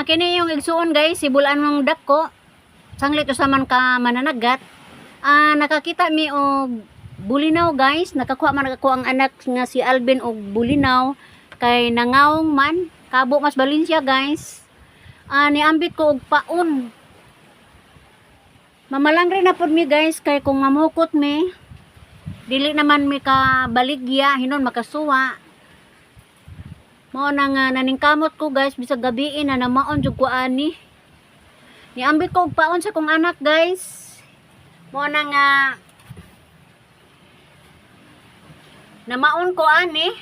Kini yung igsuon, guys, si Bulan mong dako. Sanglit usa man ka mananagat. Nakakita mi og bulinaw, guys. Nakakuha man ako ang anak nga si Alvin og bulinaw kay nangaong man kabo mas Valencia, guys. Niambit ko og paon. Mamalang rin na pod mi, guys, kay kung mamukot mi dili naman mi ka baligya hinon makasuwa. Mao na nga naningkamot ko, guys, bisag gabii na namaon jud ko ani. Niambit ko og paon sa kong anak, guys. Mao na nga namaon ko ani.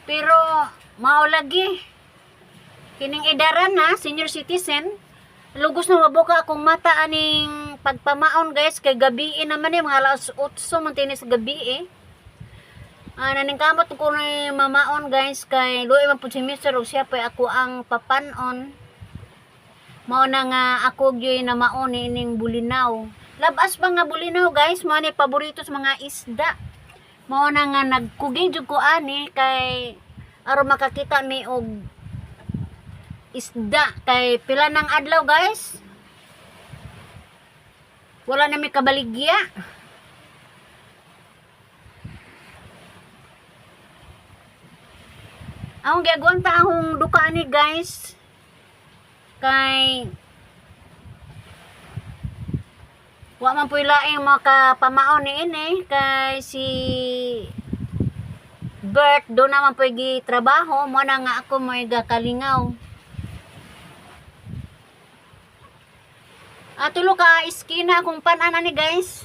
Pero mao lagi kining edaran na senior citizen, lugos na mabuka akong mata aning pagpamaon, guys, kay gabii naman eh, mga alas 8 man tini sa gabi eh. Naningkamot ko ni mamaon, guys, kay luoy man pud si Mr. ug siya pa ako ang papanon. Mao na nga ako gyud na maon ining bulinaw. Labas pa nga bulinaw, guys, mao ni paborito sa mga isda. Mao na nga nagkuging jud ko ani kay aron makakita mi og isda kay pila nang adlaw, guys. Wala na mi kabaligya. Akong giagwanta akong duka ani, guys. Kay wa man puy laing makapamaon ni ini kay si Bert do naman puy gitrabaho, mo na nga ako may gakalingaw. Tulo ka iskina akong panan ani, guys.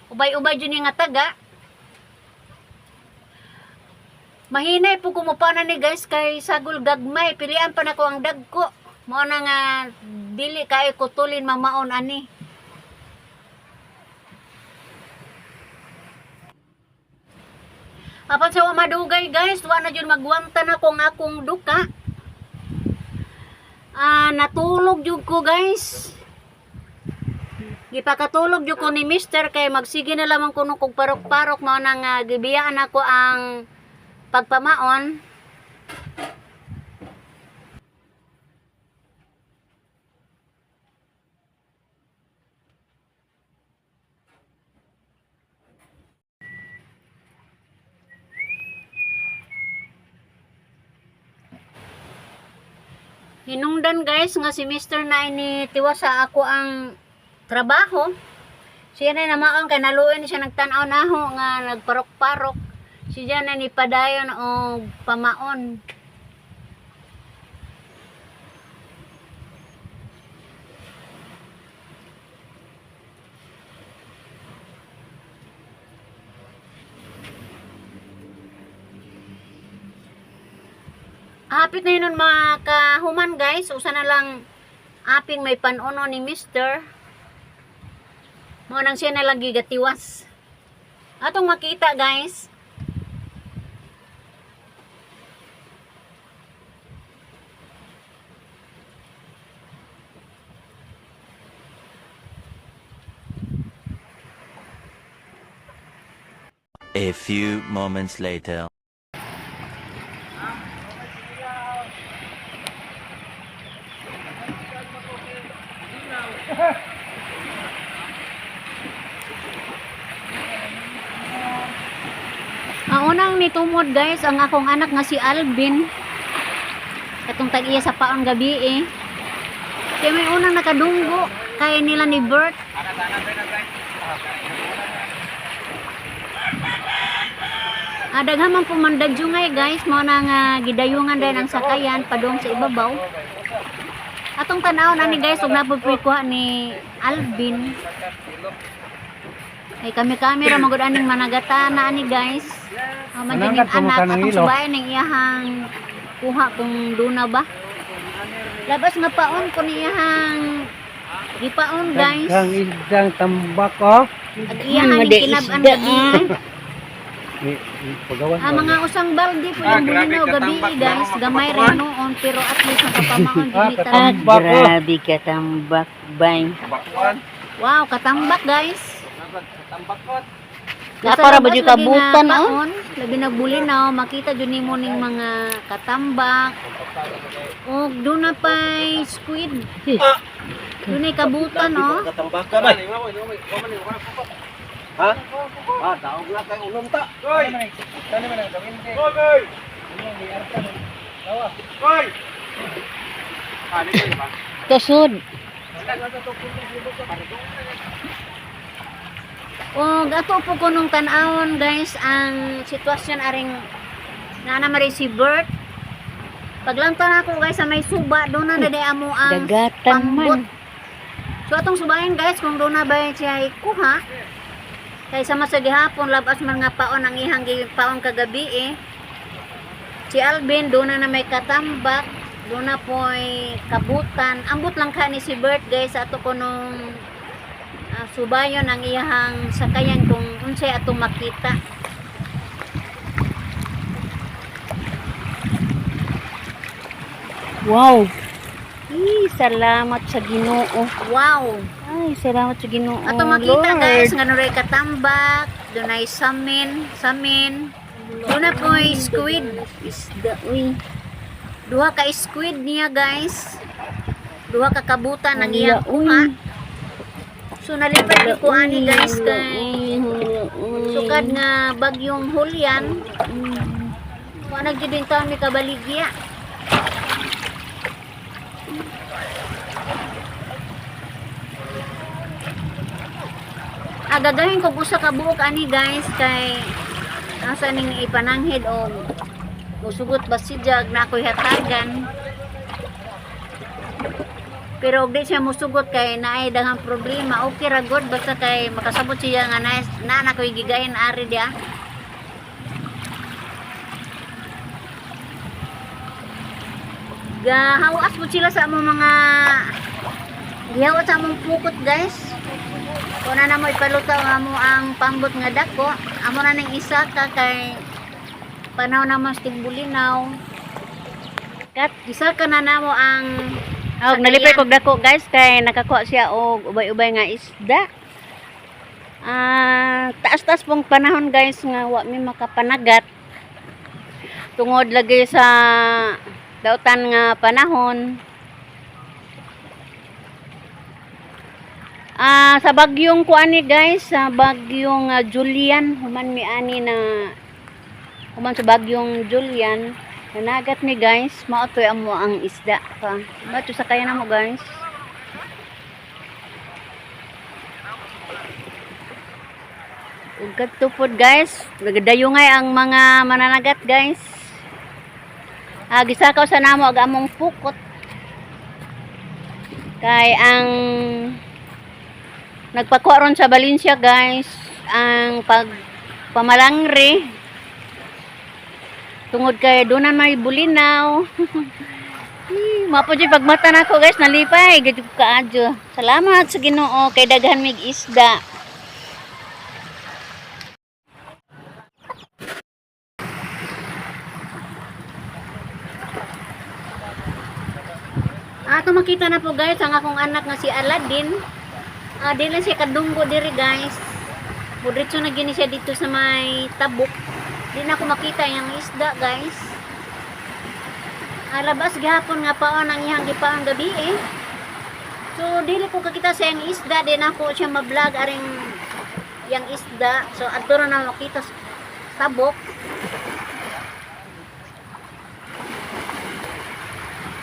Ubay-ubay jud ni nga taga. Mahinay po kumupa ni, guys, kay sagol gagmay. Pilian pa nako ang dagko. Mao na nga dili kay kutulin mamaon ani. Apan sa wa madugay, guys, wa na jud magwanta na ko ang akong duka. Natulog jud ko, guys. Gipakatulog jud ko ni Mister kay magsige na lamang kuno kog parok-parok, mao na nga gibiyaan ako ang pagpamaon. Hinungdan, guys, nga si Mr. na ini tiwa sa ako ang trabaho. Siya na namaon kay naluoy ni siya nagtan-aw naho nga nagparok-parok. Siya na ni padayon og pamaon. Hapit na yun mga kahuman, guys. Usa na lang aping may panono ni Mister. Mo nang siya na lang gigatiwas. Atong makita, guys. A few moments later. Ang unang nitumod, guys, ang akong anak nga si Alvin. Katong tag-iya sa paon gabi eh. Kaya may unang nakadunggo kay nila ni Bert. Daghan man po mandadyungay, guys, mao na nga gidayungan din ang sakayan padung sa ibabaw. Atong tan-aw na ni, guys, ug napoy kuha ni Alvin. Ay kami-kami ra magud aning managata na ani, guys. Man jud ning Mananggat anak kamo ka ng atong ilo. subayan ning iyahang kuha kung duna ba. Labas nga paon ko niyahang gipaon, guys. Daghang isdang tambak oh. Ag iyahang kinab-an gabi. Pagawan. Mga usang balde po yung bulinaw gabi, guys. Gamay rin noon pero at least nakapamaon dili tanan. Katambak oh. Grabe katambak, bay. Wow, katambak, guys. Nasa Naa para ba labas jud lagi nga kabutan, oh? paon, labi na bulinaw, makita jud nimo ning mga katambak. Og doon na pa'y squid. Doon ay kabutan, oh. Katambaka ba? Ha? Ah, daog na kay ulom ta. Hoy. Hoy. Hoy. Kasud. Og ato po ko nung tan-awon guys ang sitwasyon aring nana mari si Bert. Paglantaw na ako guys sa may suba, doon na daday amo ang Dagatan pambot. man. So atong subahin guys kung doon na ba siya ikuha. Kay sama sa gihapon labas man nga paon ang ihang paon kagabi eh. Si Alvin doon na may katambak, doon na po'y kabutan. Ambot lang ka ni si Bert guys ato ko nung subayon ang iyahang sakayan kung unsay atong makita. Wow. Ay, salamat sa Ginoo. Wow! Ay, salamat sa Ginoo. Ato makita Lord. guys nga dunay katambak, dunay samin, samin. Doon na po'y squid. Isda, uy. Duha ka squid niya guys. Duha ka kabutan ang iyang Hala, uy. kuha. So nalipad ni ko ani guys Hala, kay uy, hala, uy. sukad nga bagyong Julian. Wa nagyud din taon mi kabaligya. Agagahin ko usa ka buok ani guys kay asa ning ipananghid o musugot ba si Jag na ako'y hatagan. Pero og di siya musugot kay naay daghang problema, okay ra gud basta kay makasabot siya nga na na ako'y gigahin ari diya. Gahawas po sila sa among mga gihawas sa among pukot guys. Kung na mo ipalutaw amo ang pambot nga dako, amo na ning isa ka kay panahon na mas tigbulinaw. Kat. Isa ka na namo ang Og nalipay kog dako guys kay nakakuha siya og ubay-ubay nga isda. Ah, taas-taas pong panahon guys nga wa mi makapanagat. Tungod lagi sa dautan nga panahon. Ah, sa bagyong kuani guys, sa bagyong Julian, human mi ani na human sa bagyong Julian, nanagat mi guys, mao toy amo ang isda pa. Mao to sa kaya namo guys. Ug kadto pod guys, nagdayungay ang mga mananagat guys. Ah, gisakaw sa namo ang among pukot. Kay ang nagpakuha ron sa Valencia guys ang pag pamalangre tungod kay doon na may bulinaw. Mapo jud pagmata nako guys, nalipay gid ko kaadyo. Salamat sa Ginoo kay daghan mig isda. Ato makita na po guys ang akong anak nga si Aladdin. Ah, di lang siya kadunggo diri guys. Mudritso na gini siya dito sa may tabok. Di na ako makita yung isda guys. Ah, labas gihapon nga paon ang iyang gipaon gabi eh. So dili ko kakita sa iyang isda, di na ako siya ma-vlog aring yang isda. So adto ra na makita sa tabok.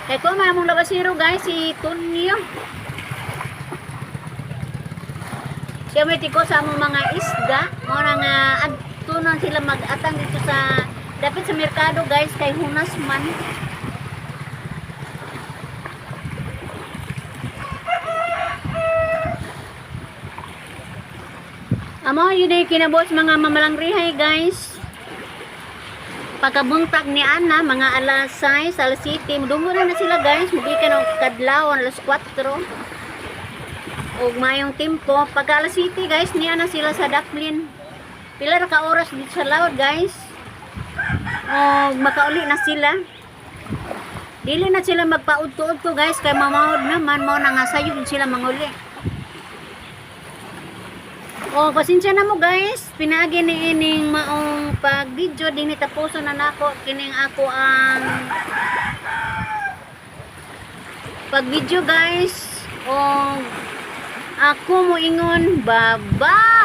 Kay ko among labasiro guys si Tonyo. Siya may tiko sa among mga isda. Mao na nga adto na sila mag-atang dito sa dapit sa merkado guys kay Hunas man. Amo yun ay kinabot mga mamalangrihay guys. Pagkabuntag ni Ana, mga alas 6, alas 7, mudungo na na sila guys. Mugikan og kadlawon alas 4. Og mayong tempo. Pagka alas 7 guys, niya na sila sa Daplin. Pila ra ka oras dito sa laod guys. Og makauli na sila. Dili na sila magpaudto-udto guys kay mamawod naman mao na nga sayo sila manguli. Oh, pasensya na mo, guys. Pinaagi ni ining maong pag-video din tapuson na nako kining ako ang pag-video, guys. O ako mo ingon, bye-bye.